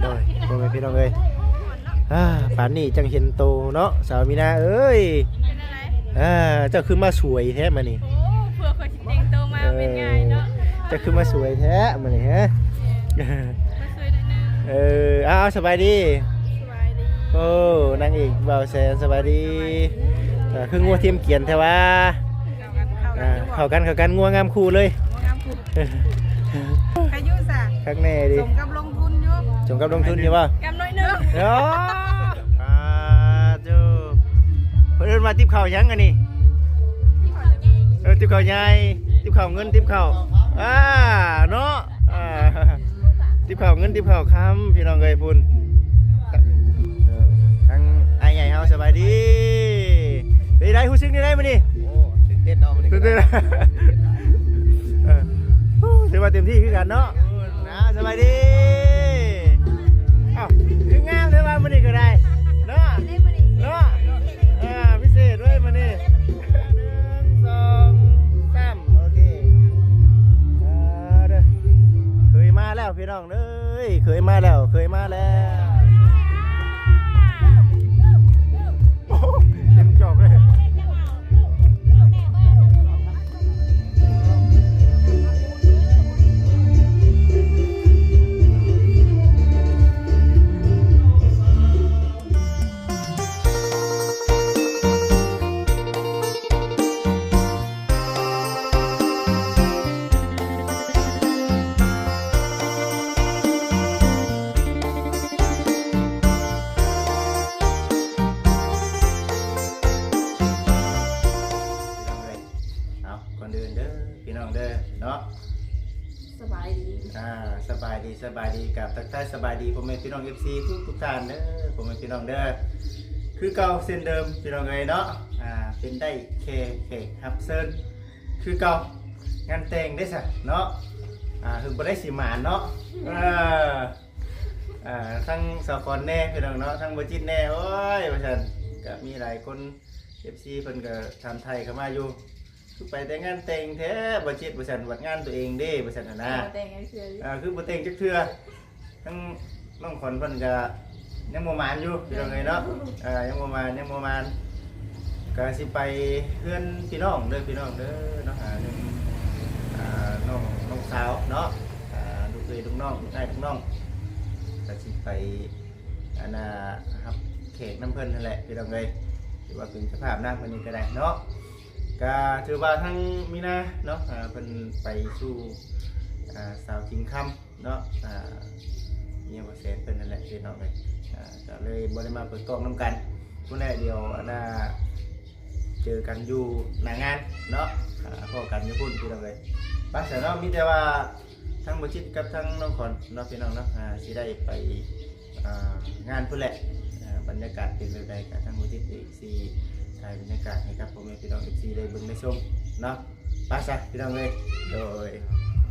ໂດຍ ໂດຍ ພໍ່ແມ່ພີ່ນ້ອງເອີຍ ອ່າ ປານນີ້ຈັ່ງເຫັນໂຕເນາະ ສາວມີນາເອີຍ ເປັນຈັ່ງໃດ? ອ່າ ເຈົ້າຄືມາສວຍແທ້ມື້ນີ້? ໂອ້ ເພື່ອຂ້ອຍຊິແຕ່ງໂຕມາ ເອີ ແມ່ນງ່າຍເນາະ ເຈົ້າຄືມາສວຍແທ້ມື້ນີ້ຮະ? ມາສວຍໜ້ອຍໜຶ່ງ ເອີ ອ້າວ ສະບາຍດີ ສະບາຍດີ ໂອ້ ນາງເອກບ່າວແສນ ສະບາຍດີ ສະບາຍດີ ເອີ ຄືງົວທີມກຽນແທ້ຫວາ? ອ່າ ເຂົ້າກັນ ເຂົ້າກັນ ງົວງາມຄູ່ເລີຍ ງົວງາມຄູ່ ຂະຢູ່ຊະ ຄັກແນ່ດີ ສົມກັບລົງທຶນຢູ່ ສົມກັບລົງທຶນຢູ່ບໍ່? ກັບໜ້ອຍໜຶ່ງ ໂອ້ ອາ ໂທ້ ເພິ່ນເອີ້ນວ່າຕິບເຂົ້າຫຍັງອັນນີ້? ເອີ ຕິບເຂົ້າໃຫຍ່ ຕິບເຂົ້າເງິນ ຕິບເຂົ້າ ອາ ເນາະ ອາ ຕິບເຂົ້າເງິນ ຕິບເຂົ້າຄຳ ພີ່ນ້ອງເອີຍ ພຸ້ນ ເອີ ທາງອ້າຍໃຫຍ່ເຮົາ ສະບາຍດີ ເປັນໃດ ຮູ້ສຶກແນວໃດມື້ນີ້? ໂອ້ ຕື່ນເຕັ້ນເນາະມື້ນີ້ ຕື່ນເຕັ້ນ ເອີ ໂອ້ ຖືວ່າເຕັມທີ່ຄືກັນເນາະ ນະ ສະບາຍດີ ອ້າວ ຄືງາມແທ້ວ່າມື້ນີ້ກໍໄດ້ເນາະ ເນາະ ອ່າ ພິເສດເວີຍມື້ນີ້ ໜຶ່ງ ສອງ ສາມ ໂອເຄ ອ່າ ເດີ ເຄີຍມາແລ້ວພີ່ນ້ອງເດີ ເຄີຍມາແລ້ວ ເຄີຍມາແລ້ວ ໂອ້ ເຕັມຈອກເລີຍ. ເອົາ ກ່ອນອື່ນເດີພີ່ນ້ອງເດີເນາະ ສະບາຍດີ ອ່າ ສະບາຍດີ ສະບາຍດີ ກາບທັກທາຍສະບາຍດີພໍ່ແມ່ພີ່ນ້ອງ ເອັຟຊີ ທຸກໆທ່ານເດີ ພໍ່ແມ່ພີ່ນ້ອງເດີ ຄືເກົ່າເຊັ່ນເດີມພີ່ນ້ອງເອີຍເນາະ ອ່າ ເປັນໄດ້ແຄ່ແຂກຮັບເຊີນຄືເກົ່າ ງານແຕ່ງເດ້ຊະເນາະ ອ່າ ຄືບໍ່ໄດ້ຊິໝານເນາະ ເອີ ອ່າ ທັງສາວຂວັນແດ່ພີ່ນ້ອງເນາະ ທັງບໍ່ຈິດແດ່ ໂອ້ຍ ວ່າຊັ້ນ ກະມີຫຼາຍຄົນ ເອັຟຊີ ເພິ່ນກໍຖາມໄຖ່ເຂົ້າມາຢູ່ ຄືໄປແຕ່ງານແຕ່ງແທ້ບໍ່ຈິດ ວ່າຊັ້ນ ບັດງານຕົວເອງເດ້ ວ່າຊັ້ນຫັ້ນນະ ບໍ່ແຕ່ງຈັກເທື່ອ ອ່າ ຄືບໍ່ແຕ່ງຈັກເທື່ອ ທັງນ້ອງຂວັນເພິ່ນກໍຍັງບໍ່ໝານຢູ່ ພີ່ນ້ອງເອີຍເນາະ ອ່າ ຍັງບໍ່ໝານ ຍັງບໍ່ໝານ ກໍຊິໄປເຮືອນພີ່ນ້ອງເດີ ພີ່ນ້ອງເດີເນາະ ຫາ ອ່າ ນ້ອງ ນ້ອງສາວເນາະ ອ່າ ລູກເອື້ອຍລູກນ້ອງ ລູກອ້າຍລູກນ້ອງ ກໍຊິໄປ ອັນນ່າ ຮັບແຂກນຳເພິ່ນຫັ້ນແຫຼະ ພີ່ນ້ອງເອີຍ ຖືວ່າເປັນເຈົ້າພາບນຳມື້ນີ້ກໍໄດ້ເນາະ ກໍຖືວ່າທັງມີນາເນາະ ອ່າ ເພິ່ນໄປສູ່ ອ່າ ສາວກິ່ງຄຳເນາະ ອ່າ ເມຍບ່າວແສນເພິ່ນຫັ້ນແຫຼະ ພີ່ນ້ອງເອີຍ ອ່າ ກໍເລີຍບໍ່ໄດ້ມາເປີດກ້ອງນຳກັນ ພຸ້ນແຫຼະ ດຽວ ອັນນ່າ ເຈີກັນຢູ່ໜ້າງານເນາະ ອ່າ ພໍ້ກັນຢູ່ພຸ້ນ ພີ່ນ້ອງເອີຍ ໄປຊະເນາະ ມີແຕ່ວ່າ ທັງບໍ່ຈິດກັບທັງນ້ອງຂວັນເນາະ ພີ່ນ້ອງເນາະ ອ່າ ຊິໄດ້ໄປ ອ່າ ງານພຸ້ນແຫຼະ ອ່າ ບັນຍາກາດເປັນແບບໃດ ກໍທັງບໍ່ຈິດເອງຊິຖ່າຍບັນຍາກາດໃຫ້ກັບພໍ່ແມ່ພີ່ນ້ອງ ເອັຟຊີ ໄດ້ເບິ່ງໄດ້ຊົມເນາະ ໄປຊະ ພີ່ນ້ອງເອີຍ ໂດຍ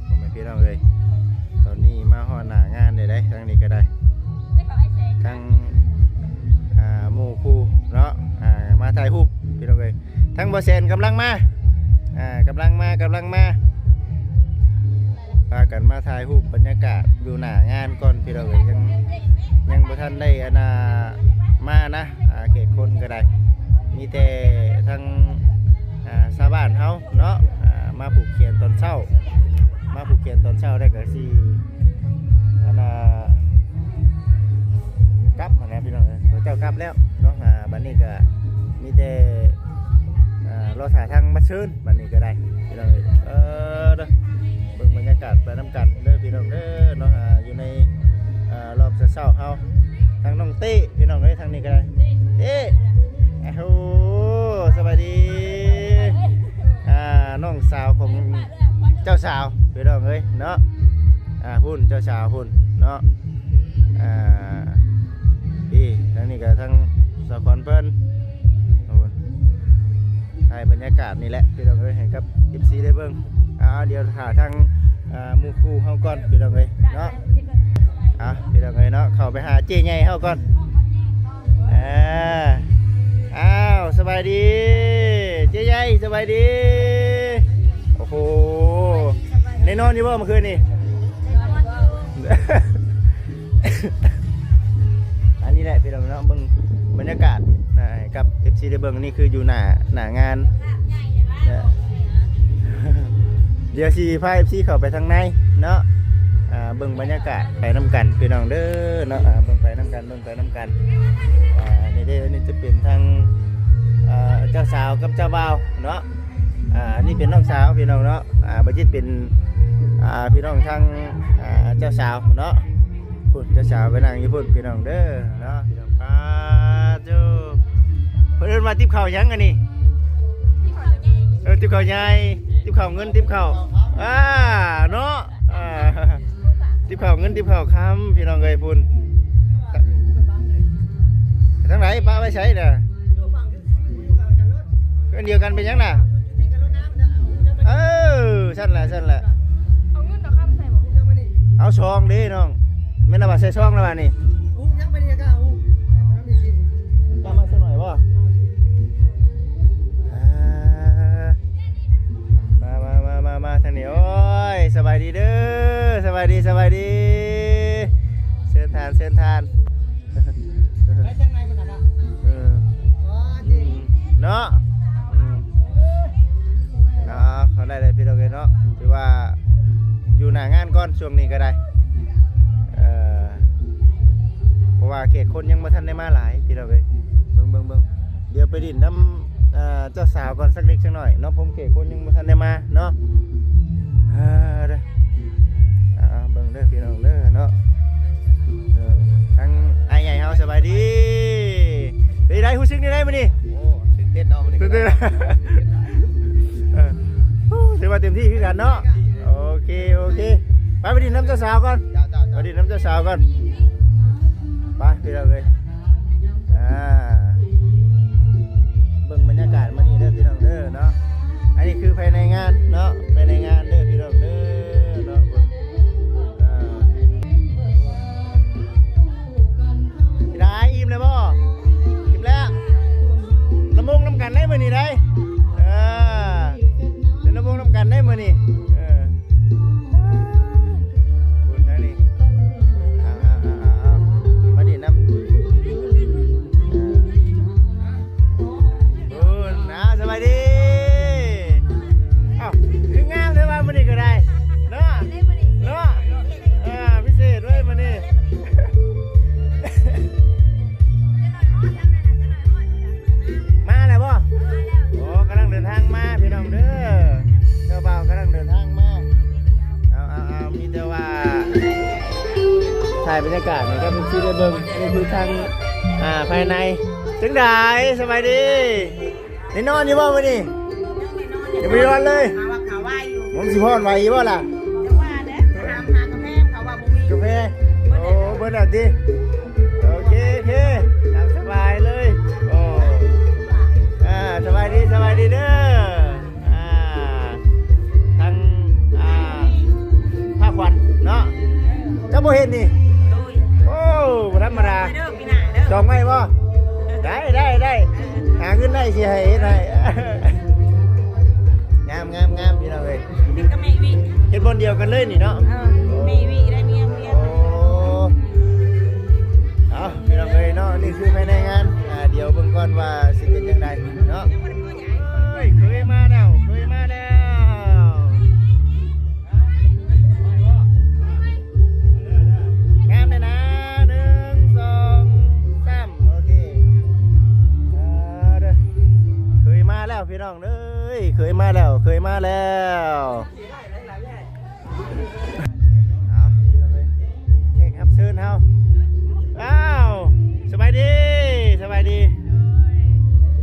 ພໍ່ແມ່ພີ່ນ້ອງເອີຍ ຕອນນີ້ມາຮອດໜ້າງານແລ້ວເດ້ ທາງນີ້ກໍໄດ້ ທັງ ອ່າ ໝູ່ຄູ່ເນາະ ອ່າ ມາຖ່າຍຮູບ ພີ່ນ້ອງເອີຍ ທາງບໍ່ແສນກຳລັງມາ ອ່າ ກຳລັງມາ ກຳລັງມາ ພາກັນມາຖ່າຍຮູບບັນຍາກາດຢູ່ໜ້າງານກ່ອນ ພີ່ນ້ອງເອີຍ ຍັງ ຍັງບໍ່ທັນໄດ້ ອັນນ່າ ມານະ ອ່າ ແຂກຄົນກໍໄດ້ ມີແຕ່ທາງ ອ່າ ຊາວບ້ານເຮົາເນາະ ອ່າ ມາຜູກແຂນຕອນເຊົ້າ ມາຜູກແຂນຕອນເຊົ້າ ແລ້ວກໍຊິ ອັນນ່າ ກັບຫັ້ນນະ ພີ່ນ້ອງເອີຍ ເຂົາເຈົ້າກັບແລ້ວເນາະ ອ່າ ບັດນີ້ກໍມີແຕ່ ອ່າ ລໍຖ້າທາງບັດເຊີນ ບັດນີ້ກໍໄດ້ ພີ່ນ້ອງເອີຍ ເອີ ເດີ ເບິ່ງບັນຍາກາດໄປນຳກັນເດີ ພີ່ນ້ອງເດີເນາະ ອ່າ ຢູ່ໃນ ອ່າ ຮອບເຊົ້າໆ ເຮົາ ທາງນ້ອງເຕ້ ພີ່ນ້ອງເອີຍ ທາງນີ້ກໍໄດ້ ເຕ້ ໂອ້ໂຫ ສະບາຍດີ ອ່າ ນ້ອງສາວຂອງເຈົ້າສາວ ພີ່ນ້ອງເອີຍເນາະ ອ່າ ພຸ້ນ ເຈົ້າສາວພຸ້ນເນາະ ອ່າ ນີ້ ທາງນີ້ກໍທາງສາວຂວັນເພິ່ນ ໂອ້ ຖ່າຍບັນຍາກາດນີ້ແຫຼະ ພີ່ນ້ອງເອີຍ ໃຫ້ກັບ ເອັຟຊີ ໄດ້ເບິ່ງ ອ່າ ດຽວຖ້າທາງ ອ່າ ໝູ່ຄູ່ເຮົາກ່ອນ ພີ່ນ້ອງເອີຍເນາະ ອ່າ ພີ່ນ້ອງເອີຍເນາະ ເຂົ້າໄປຫາເຈ້ໃຫຍ່ເຮົາກ່ອນ ອ່າ ອ້າວ ສະບາຍດີ ເຈ້ໃຫຍ່ ສະບາຍດີ ໂອ້ໂຫ ໄດ້ນອນຢູ່ບໍ່ມື້ຄືນນີ້? ອັນນີ້ແຫຼະພີ່ນ້ອງເນາະ ເບິ່ງບັນຍາກາດນະ ໃຫ້ກັບເອັຟຊີໄດ້ເບິ່ງ. ນີ້ຄືຢູ່ໜ້າ ໜ້າງານ ດຽວຊິພາເອັຟຊີເຂົ້າໄປທາງໃນເນາະ ອ່າ ເບິ່ງບັນຍາກາດໄປນຳກັນພີ່ນ້ອງເດີເນາະ ອ່າ ເບິ່ງໄປນຳກັນ ເບິ່ງໄປນຳກັນ. ອ່າ ນີ້ເດ້ ນີ້ຈະເປັນທາງ ອ່າ ເຈົ້າສາວກັບເຈົ້າບ່າວເນາະ. ອ່າ ນີ້ເປັນນ້ອງສາວພີ່ນ້ອງເນາະ ອ່າ ບໍ່ຈິດເປັນ ອ່າ ພີ່ນ້ອງທາງ ອ່າ ເຈົ້າສາວເນາະ. ພຸ້ນ ເຈົ້າສາວໄປນັ່ງຢູ່ພຸ້ນພີ່ນ້ອງເດີເນາະ. ປາດໂທ້ ເພິ່ນເອີ້ນວ່າຕິບເຂົ້າຫຍັງອັນນີ້? ເອີ ຕິບເຂົ້າໃຫຍ່ ຕິບເຂົ້າເງິນ ຕິບເຂົ້າ ອ່າ ເນາະ ອ່າ ຕິບເຂົ້າເງິນ ຕິບເຂົ້າຄຳ ພີ່ນ້ອງເອີຍ. ພຸ້ນ ທາງໃດ ປະໄວ້ໃສນະ? ເຮືອນດຽວກັນເປັນຫຍັງນະ? ເອີ ຊັ້ນແຫຼະ ຊັ້ນແຫຼະ. ເອົາເງິນເອົາຄຳໃສ່ບໍ່? ເອົາຊອງເດ້ນ້ອງ. ແມ່ນລະວ່າໃສ່ຊອງລະວ່ານີ້. ຕາມມາສັກໜ້ອຍບໍ່? ອ່າ ມາ ມາ ມາ ມາ ມາທາງນີ້. ໂອ້ຍ ສະບາຍດີເດີ ສະບາຍດີ ສະບາຍດີ. ເຊີນທ່ານ ເຊີນທ່ານ. ໄປທາງໃນພຸ້ນນະ. ເອີ ອໍ ອືມ ເນາະ ອືມ ເອົາ ເອົາ ເຂົ້າໄດ້ເລີຍພີ່ນ້ອງເອີຍເນາະ. ຖືວ່າຢູ່ໜ້າງານກ່ອນຊ່ວງນີ້ກໍໄດ້ ເອີ ເພາະວ່າແຂກຄົນຍັງບໍ່ທັນໄດ້ມາຫຼາຍພີ່ນ້ອງເອີຍ. ເບິ່ງ ເບິ່ງ ເບິ່ງ ດຽວໄປຫຼິ້ນນຳ ເອີ ເຈົ້າສາວກ່ອນ ສັກເລັກສັກໜ້ອຍເນາະ ເພາະແຂກຄົນຍັງບໍ່ທັນໄດ້ມາເນາະ. ເອີ ເດີ ອ່າ ເບິ່ງເດີພີ່ນ້ອງເດີເນາະ. ເອີ ທາງອ້າຍໃຫຍ່ເຮົາ ສະບາຍດີ. ເປັນໃດ ຮູ້ສຶກແນວໃດມື້ນີ້? ໂອ້ ຕື່ນເຕັ້ນເນາະມື້ນີ້ ຕື່ນເຕັ້ນ. ເອີ ໂອ້ ຖືວ່າເຕັມທີ່ຄືກັນເນາະ. ໂອເຄ ໂອເຄ ໄປ ໄປຫຼິ້ນນຳເຈົ້າສາວກ່ອນ. ເຈົ້າ ເຈົ້າ ເຈົ້າ ໄປຫຼິ້ນນຳເຈົ້າສາວກ່ອນ. ໄປ ພີ່ນ້ອງເອີຍ ອ່າ ເບິ່ງບັນຍາກາດມື້ນີ້ເດີພີ່ນ້ອງເດີເນາະ. ອັນນີ້ຄືພາຍໃນງານເນາະ ພາຍໃນງານເດີພີ່ນ້ອງເດີເນາະ. ອ່າ ໄດ້ ອີ່ມແລ້ວບໍ່? ອີ່ມແລ້ວ. ລຳວົງນຳກັນໄດ໋ມື້ນີ້ໄດ໋. ເອີ ເປັນລຳວົງນຳກັນໄດ໋ມື້ນີ້. ເອີ ພຸ້ນທາງນີ້ ເອົາໆໆໆ ມາດິນນຳ ເອີ ພຸ້ນນະ. ສະບາຍດີ. ເອົ້າ ຄືງາມແທ້ວ່າມື້ນີ້ກໍໄດ້ເນາະ ເນາະ. ອ່າ ພິເສດເວີຍມື້ນີ້. ມາແລ້ວບໍ່? ໂອ້ ກຳລັງເດີນທາງມາພີ່ນ້ອງເດີ. ເຈົ້າບ່າວກຳລັງເດີນທາງມາ. ເອົາ ເອົາ ເອົາ ມີແຕ່ວ່າຖ່າຍບັນຍາກາດໃຫ້ກັບເອັຟຊີໄດ້ເບິ່ງ. ນີ້ຄືທາງ ອ່າ ພາຍໃນ. ຈັ່ງໃດ ສະບາຍດີ? ໄດ້ນອນຢູ່ບໍ່ມື້ນີ້? ຍັງບໍ່ໄດ້ນອນເລີຍ. ຫາວ່າຂາວວາຍຢູ່. ມັນຊິຮ້ອນໄຫວຢູ່ບໍ່ລະ? ຈັ່ງວ່າແຫຼະ ຖາມຫາກາແຟ ເຂົາວ່າບໍ່ມີກາແຟ. ໂອ້ ເບິດແລ້ວຕິ? ໂອເຄ ໂອເຄ ຕາມສະບາຍເລີຍ. ໂອ້ ອ່າ ສະບາຍດີ ສະບາຍດີເດີ. ອ່າ ທາງ ອ່າ ພາຂວັນເນາະ ເຈົ້າບໍ່ເຫັນນີ້. ໂດຍ. ໂອ້ ບໍ່ທຳມະດາ. ມາເດີ ປີໜ້າເດີ. ຈອງໄວ້ບໍ່? ໄດ້ ໄດ້ ໄດ້. ເອີ ຫາເງິນໄດ້ຊິໃຫ້ເຮັດໃຫ້. ງາມ ງາມ ງາມ ພີ່ນ້ອງເອີຍ. ເຮັດກັບແມ່ວິ ເຮັດບ່ອນດຽວກັນເລີຍນີ້ເນາະ. ເອີ ແມ່ວິໄດ້ເມຍ ເມຍ. ໂອ້ ເອົາ ພີ່ນ້ອງເອີຍເນາະ ນີ້ຄືພາຍໃນງານ. ອ່າ ດຽວເບິ່ງກ່ອນວ່າຊິເປັນຈັ່ງໃດເນາະ. ເອີຍ ເຂີຍມາແລ້ວ ເຂີຍມາແລ້ວ. ງາມແດ່ນະ. ໜຶ່ງ ສອງ ສາມ ໂອເຄ. ອ່າ ເດີ ເຂີຍມາແລ້ວພີ່ນ້ອງເອີຍ ເຂີຍມາແລ້ວ ເຂີຍມາແລ້ວ. ເອົາ ແຂກຮັບເຊີນເຮົາ. ອ້າວ ສະບາຍດີ ສະບາຍດີ.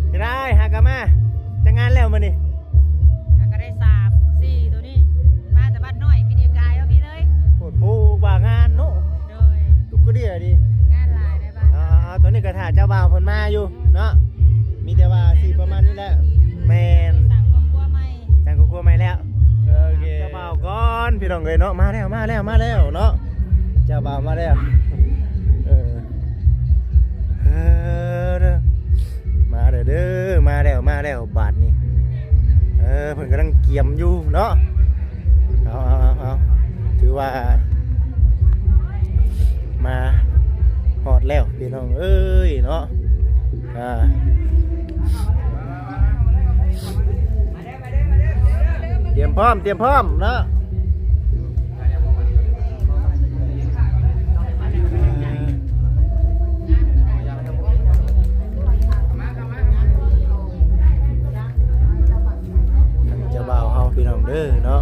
ເປັນໃດ ຫາກະມາ ຈັກງານແລ້ວມື້ນີ້? ຫາກະໄດ້ສາມສີ່ໂຕນີ້ ມາແຕ່ບ້ານນ້ອຍ ກິນອີກາຍເອົາພີ້ເລີຍ. ໂພດໂພວ່າງານເນາະ. ໂດຍ. ຕຸກກະເດຍດີ ງານຫຼາຍໃນບ້ານ. ອ່າ ຕອນນີ້ກະຖ້າເຈົ້າບ່າວເພິ່ນມາຢູ່ເນາະ ມີແຕ່ວ່າຊິປະມານນີ້ແຫຼະ. ແມ່ນ ສ້າງຄອບຄົວໃໝ່ ສ້າງຄອບຄົວໃໝ່ແລ້ວ. ໂອເຄ ເຈົ້າບ່າວກ່ອນພີ່ນ້ອງເອີຍເນາະ. ມາແລ້ວ ມາແລ້ວ ມາແລ້ວເນາະ ເຈົ້າບ່າວມາແລ້ວ. ເອີ ເອີ ເດີ ມາແລ້ວເດີ ມາແລ້ວ ມາແລ້ວບາດນີ້. ເອີ ເພິ່ນກຳລັງກຽມຢູ່ເນາະ. ເອົາ ເອົາ ເອົາ ເອົາ ຖືວ່າມາ ແລ້ວພີ່ນ້ອງເອີຍເນາະ. ອ່າ ຕຽມພ້ອມ ຕຽມພ້ອມເນາະ. ເຈົ້າບ່າວເຮົາພີ່ນ້ອງເດີເນາະ.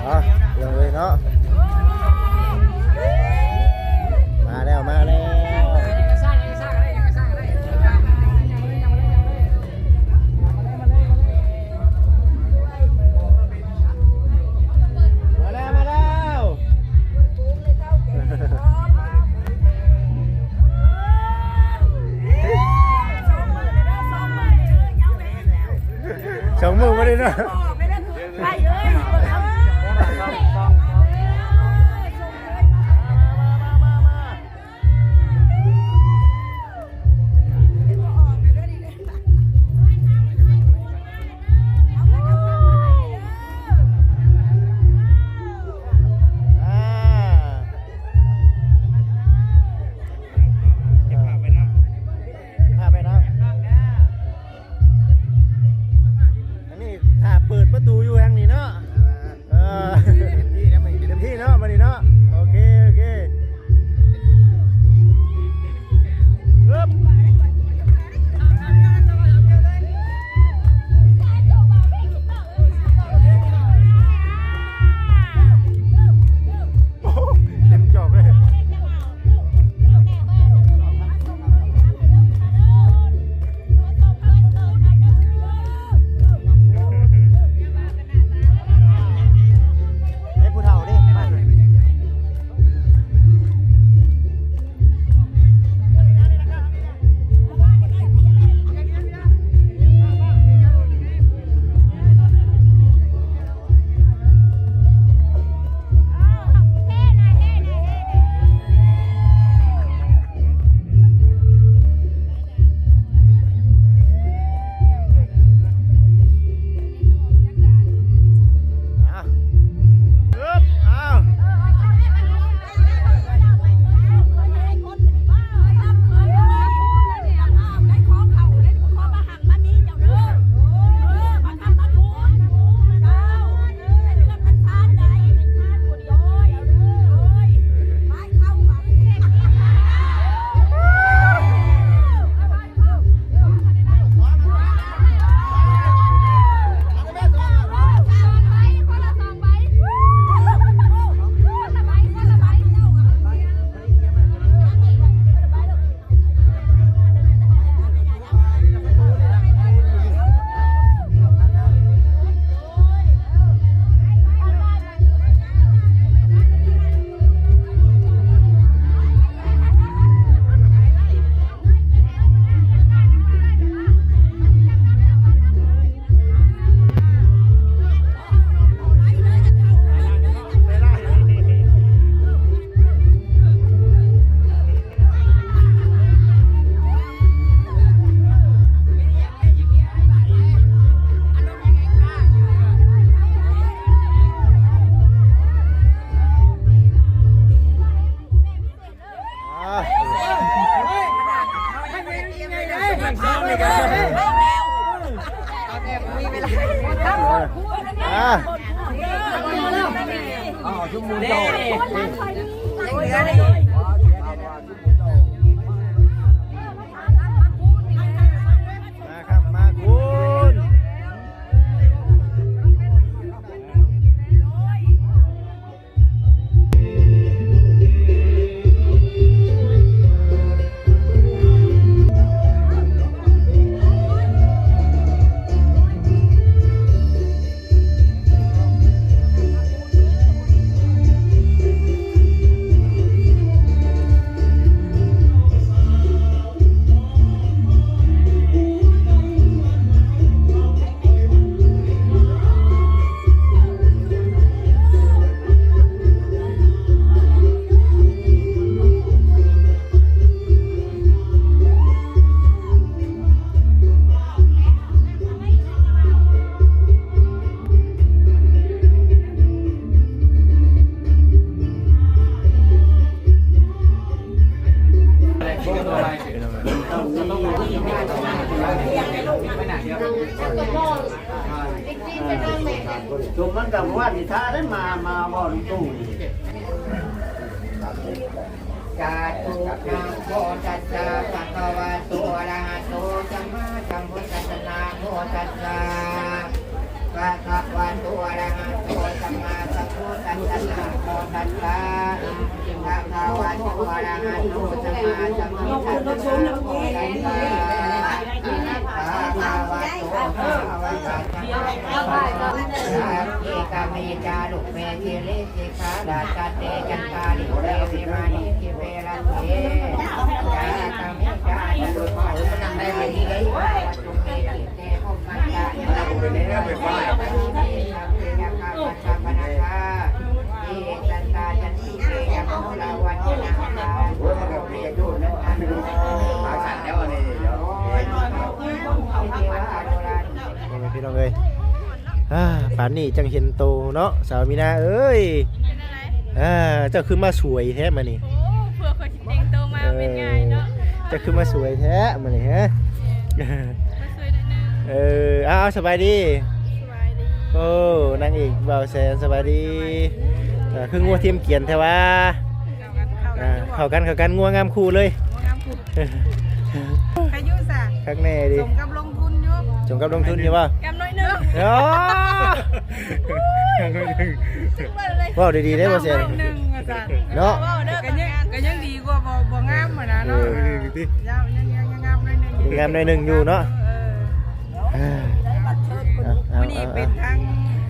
ອ່ະ ເບິ່ງເລີຍເນາະ. ມາແລ້ວ ມາແລ້ວ. ມາແລ້ວ ມາແລ້ວ. ສອງມື້ບໍ່ໄດ້ນອນ. ອ່າ ເກັບພາບໄວ້ນຳ ເກັບພາບໄວ້ນຳ. ອັນນີ້ຖ້າເປີດປະຕູຢູ່ທາງນີ້ເນາະ. ເອີ ເຕັມທີ່ນະມື້ນີ້ ເຕັມທີ່ເນາະມື້ນີ້ເນາະ. ໂອເຄ ໂອເຄ. ໂອ້ ເຕັມຈອກເລີຍ. ໃຫ້ຜູ້ເຖົ້າເດ້ ບ້ານ. ອ່າ ອ່າ ຊຸມໝູ່ເຈົ້າ ຍັງເຫຼືອນີ້. ມາຄັບ ມາຄຸນ. ຈຸມມັນກໍບໍ່ວ່າຊິຖ້າໄດ້ມາ ມາເວົ້ານຳຕູ້ນີ້. ສາທຸ ນະໂມຕັດສະ ພະຄະວະໂຕ ອະລະຫະໂຕ ສຳມາສຳພຸດທັດສະ ນະໂມຕັດສະ ພະຄະວະໂຕ ອະລະຫະໂຕ ສຳມາສຳພຸດທັດສະ ນະໂມຕັດສະ ພະຄະວະໂຕ ອະລະຫະໂຕ ສຳມາສຳພຸດທັດສະ ນະໂມຕັດສະ ພະຄະວະໂຕ ອະລະຫະໂຕ ສຳມາສຳພຸດທັດສະ ນະໂມຕັດສະ ເອກະເມ ຈາລຸເມ ສິເລ ສິຂາລາ ສະເຕ ຈັນຕາລິ ເຕ ວິມານີ ທິເປ ລະເທ ຈາກະເມ ຈາລຸ ມັນນັ່ງໄດ້ເລີຍນີ້ເລີຍ. ໂອ້ຍ ມັນກໍເປັນຢູ່ແລ້ວ ຂາສັ່ນແລ້ວອັນນີ້ເນາະ ພໍ່ແມ່ພີ່ນ້ອງເອີຍ. ອ່າ ປານນີ້ຈັ່ງເຫັນໂຕເນາະ ສາວມີນາເອີຍ. ເປັນຈັ່ງໃດ? ອ່າ ເຈົ້າຄືມາສວຍແທ້ມື້ນີ້? ໂອ້ ເພື່ອຂ້ອຍຊິແຕ່ງໂຕມາ ເອີ ແມ່ນງ່າຍເນາະ. ເຈົ້າຄືມາສວຍແທ້ມື້ນີ້ຮະ? ມາສວຍໜ້ອຍໜຶ່ງ. ເອີ ເອົາ ສະບາຍດີ. ສະບາຍດີ. ໂອ້ ນາງເອກບ່າວແສນ ສະບາຍດີ. ສະບາຍດີ. ເອີ ຄືງົວທີມກຽນແທ້ຫວາ? ເຂົ້າກັນ ເຂົ້າກັນ ອ່າ ຢູ່ບໍ່? ເຂົ້າກັນ ເຂົ້າກັນ ງົວງາມຄູ່ເລີຍ. ງົວງາມຄູ່. ໃຄຢູ່ຊະ ຄັກແນ່ເດ. ສົມກັບລົງທຶນຢູ່. ສົມກັບລົງທຶນຢູ່ບໍ່? ກຳໜ້ອຍໜຶ່ງ. ໂອ້ ເວົ້າດີໆເດ້ ບໍ່ແຊນ ກຳໜ້ອຍໜຶ່ງວ່າຊັ້ນເນາະ. ເວົ້າເດີ ກໍຍັງ ກໍຍັງດີກວ່າບໍ່ ບໍ່ງາມຫັ້ນນະເນາະ. ເອີ ດີໆຕິ ຍັງ ຍັງ ຍັງງາມໜ້ອຍໜຶ່ງ ງາມໜ້ອຍໜຶ່ງຢູ່ເນາະ. ເອີ ອ່າ ມື້ນີ້ເປັນທັງ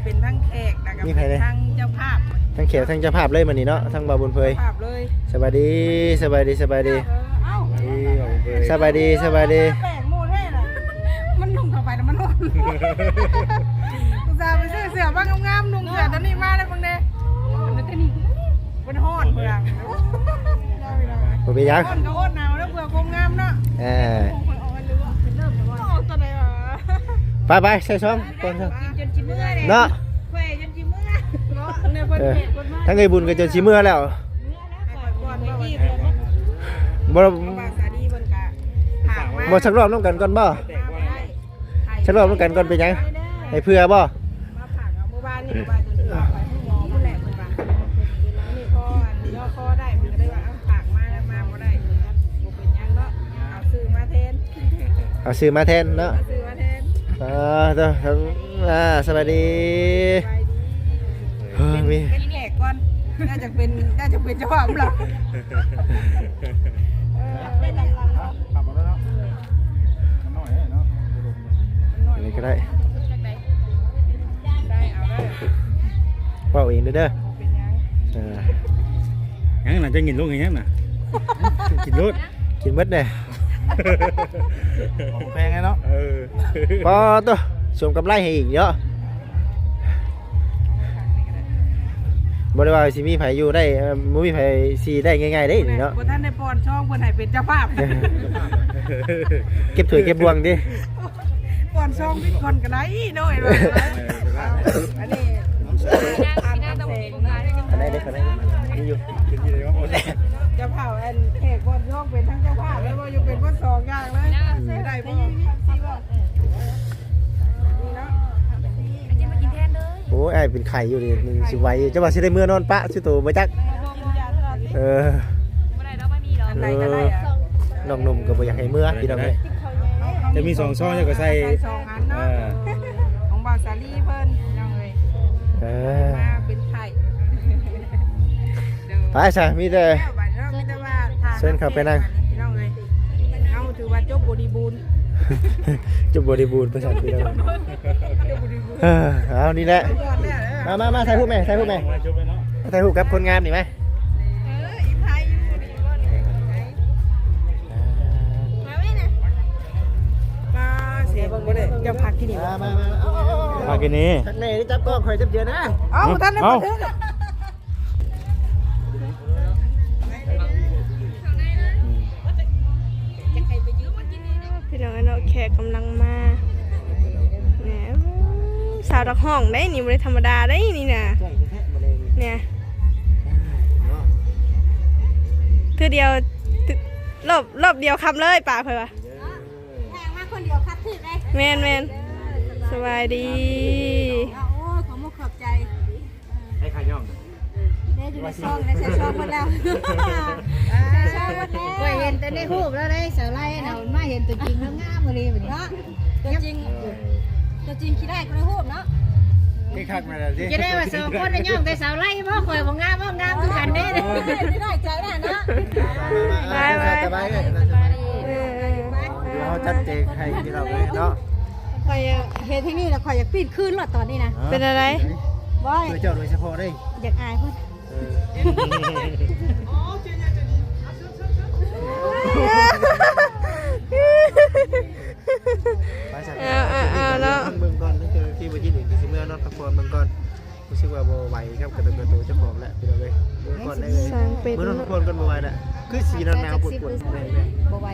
ເປັນທັງແຂກ ແລ້ວກໍເປັນທັງເຈົ້າພາບ. ທັງແຂກທັງເຈົ້າພາບເລີຍມື້ນີ້ເນາະ ທັງບ່າວບຸນເຜີຍ. ເຈົ້າພາບເລີຍ. ສະບາຍດີ ສະບາຍດີ ສະບາຍດີ. ເອີ ເອົ້າ ສະບາຍດີ ສະບາຍດີ. ແປກໝູ່ແທ້ນະ ມັນນຸ່ງເຂົ້າໄປແລ້ວມັນຮ້ອນ. ອຸດສ່າໄປຊື້ເສື້ອມາງາມໆ ນຸ່ງເສື້ອຕົວນີ້ມາໄດ້ເບິ່ງແດ່. ໂອ້ ຕົວນີ້ມັນຮ້ອນເບິ່ງ. ບໍ່ເປັນຫຍັງ ຮ້ອນກໍອົດໜາວແລ້ວ ເພື່ອຄວາມງາມເນາະ. ເອີ ໂອ້ ຕົວໃດຫວາ? ໄປໆ ໃສ່ຊອງກ່ອນ ກິນຈົນຊິເມື່ອເດ້ເນາະ. ຂ້ອຍຈົນຊິເມື່ອເນາະ. ເອີ ທາງເອື້ອຍບຸນກໍຈົນຊິເມື່ອແລ້ວ. ບໍ່ ບໍ່ ສັກລອບນຳກັນກ່ອນບໍ່? ສັກລອບນຳກັນກ່ອນເປັນຫຍັງ? ໃຫ້ເຜື່ອບໍ່? ມາຝາກເອົາ ມື້ວານນີ້ກໍວ່າຈະໄປໂຮງໝໍພຸ້ນແຫຼະ ເພິ່ນວ່າ. ມື້ນີ້ພໍອັນຍໍຄໍໄດ້ ເພິ່ນກໍເລີຍວ່າ ເອົາ ຝາກມາ ມາບໍ່ໄດ້ ບໍ່ເປັນຫຍັງເນາະ. ເອົາຊື້ມາແທນ ເອົາຊື້ມາແທນເນາະ. ເອົາຊື້ມາແທນ. ອ່າ ເດີ ອ່າ ສະບາຍດີ. ສະບາຍດີ. ເອີ ມີ ເປັນແຂກກ່ອນ ໜ້າຈະເປັນ ໜ້າຈະເປັນເຈົ້າພາບລະ. ເອີ ປັບເອົາແລ້ວເນາະ ມັນໜ້ອຍເນາະ. ອັນນີ້ກໍໄດ້ ໄດ້ ເອົາເດີ ເວົ້າເອງເດີ ເດີ. ບໍ່ເປັນຫຍັງ. ເອີ ຫຍັງນະ ຈະຫຍິນລົງໃຫ້ຫຍັງນະ? ກິນໂລດ ກິນໝົດແດ່. ຂອງແພງເນາະ. ເອີ ປາໂຕ ສວມກຳໄລໃຫ້ອີກເນາະ. ບໍ່ໄດ້ວ່າຊິມີໃຜຢູ່ໄດ້ ເອີ ບໍ່ມີໃຜຊິໄດ້ງ່າຍໆເດ້ນີ້ເນາະ. ບໍ່ທັນໄດ້ປ້ອນຊອງ ເພິ່ນໃຫ້ເປັນເຈົ້າພາບ ເກັບຖ້ວຍເກັບບ່ວງຕິ. ປ້ອນຊອງຜິດຄົນກໍໄດ້ເນາະ. ອັນນີ້ ອັນໃດເດ້ ອັນໃດ ມີຢູ່ ເຈົ້າພາບ ອັນແຂກປ້ອນຊອງເປັນທັງເຈົ້າພາບ ແລ້ວບໍ່ຢູ່ເປັນໝົດສອງຢ່າງເລີຍ. ໄດ້ບໍ່? ນີ້ເນາະ. ໂອ້ຍ ອ້າຍເປັນໄຂ້ຢູ່ນີ້ ມັນຊິໄຫວຢູ່ ເຈົ້າວ່າຊິໄດ້ເມືອນອນປະຊິໂຕບໍ່ຈັກ. ເອີ ບໍ່ໄດ້ດອກ ບໍ່ມີດອກ. ອັນໃດກໍໄດ້ອະ. ນ້ອງໜຸ່ມກໍບໍ່ຢາກໃຫ້ເມືອ ພີ່ນ້ອງເອີຍ. ຈະມີສອງຊອງ ເຈົ້າກໍໃສ່ ໃສ່ສອງອັນເນາະ. ເອີ ຂອງບ່າວສາລີເພິ່ນ ພີ່ນ້ອງເອີຍ. ເອີ ມາເປັນໄຂ້. ໄປຊະ ມີແຕ່ ແລ້ວບັດນີ້ເນາະ ມີແຕ່ວ່າຖ້າ ເຊີນເຂົ້າໄປນັ່ງ ພີ່ນ້ອງເອີຍ. ເຮົາຖືວ່າຈົບບໍລິບູນ ຈົບບໍລິບູນ ປະສານພີ່ນ້ອງ. ເອີ ເອົານີ້ແຫຼະ ມາ ມາ ມາ ຖ່າຍຮູບແມ່ ຖ່າຍຮູບແມ່ ຖ່າຍຮູບກັບຄົນງາມນີ້ມາ. ເອີ ອີກຖ່າຍຢູ່ນີ້ບໍ່ນີ້ ມາແມ່ນະ. ປ້າ ເສຍບໍ່ໄດ້ ເຈົ້າພັກທີ່ນີ້ບໍ່? ມາ ມາ ມາ ເອົາ ເອົາ ເອົາ ພັກທີ່ນີ້. ພັກແນ່ ຈັບກ້ອງຂ້ອຍຈັບເທື່ອນະ. ເອົາ ບໍ່ທັນໄດ້ ເອົາ ບໍ່ເຖິງ. ພີ່ນ້ອງເນາະ ແຂກກຳລັງມາ. ແໝ່ ສາວນັກຮ້ອງໄດ໋ນີ້ ບໍ່ໄດ້ທຳມະດາໄດ໋ນີ້ນະ. ແມ່ນແທ້ໆ ມື້ແລງນີ້ ແມ່ນ ເນາະ. ເທື່ອດຽວ ລອບ ລອບດຽວຄ່ຳເລີຍ ປ້າເພິ່ນວ່າ. ແຂກມາຄົນດຽວຄັດຖືກເດ້. ແມ່ນໆ ສະບາຍດີ. ໂອ້ຍ ຂອງ ໃຫ້ຂ້າຍ້ອງ ເດ້ ຢູ່ໃນຊ່ອງ ໃນໃນຊ່ອງໝົດແລ້ວ ໃນຊ່ອງໝົດແລ້ວ. ຂ້ອຍເຫັນແຕ່ໃນຮູບແລ້ວເດ້ ສາວໄລນະ ມາເຫັນຕົວຈິງແລ້ວງາມອີ່ຫຼີບັດນີ້ເນາະ. ຕົວຈິງ ຕົວຈິງຂີ້ໄດ້ກວ່າໃນຮູບເນາະ. ຄືຄັກແມ່ນແຫຼະຕິ ຈະໄດ້ວ່າສອງຄົນນະຍ້ອງແຕ່ສາວໄລບໍ່? ຂ້ອຍບໍ່ງາມບໍ່? ງາມຄືກັນເດ້. ໂອ້ຍ ຊິໄດ້ໃຈນະເນາະ. ໄປ ໄປ ໄປ ໄປ ເອີ ເອີ ດຽວເຮົາຈັດແຈງໃຫ້ພີ່ນ້ອງເອີຍເນາະ. ຂ້ອຍເຫັນທີ່ນີ້ແລ້ວ ຂ້ອຍຢາກປີ້ນຄືນໂລດຕອນນີ້ນະ. ເປັນອະໄລ? ບໍ່ ເພື່ອເຈົ້າໂດຍສະເພາະເດ້. ຢາກອາຍເພິ່ນ. ເອີ ໄປຊະ ເອົາ ເອົາ ເອົາເນາະ. ເບິ່ງກ່ອນ ຄື ຄືບໍ່ຈິດນີ້ຊິເມືອນອນພັກຜ່ອນເບິ່ງກ່ອນ. ຮູ້ສຶກວ່າບໍ່ໄຫວກັບກະໂຕ ກະໂຕເຈົ້າຂອງແລ້ວ ພີ່ນ້ອງເອີຍ. ເບິ່ງກ່ອນເດີ ເມືອນອນພັກຜ່ອນກ່ອນ ບໍ່ໄຫວແລ້ວ. ຄືສີໜາວໆ ປວດໆ ບໍ່ໄຫວ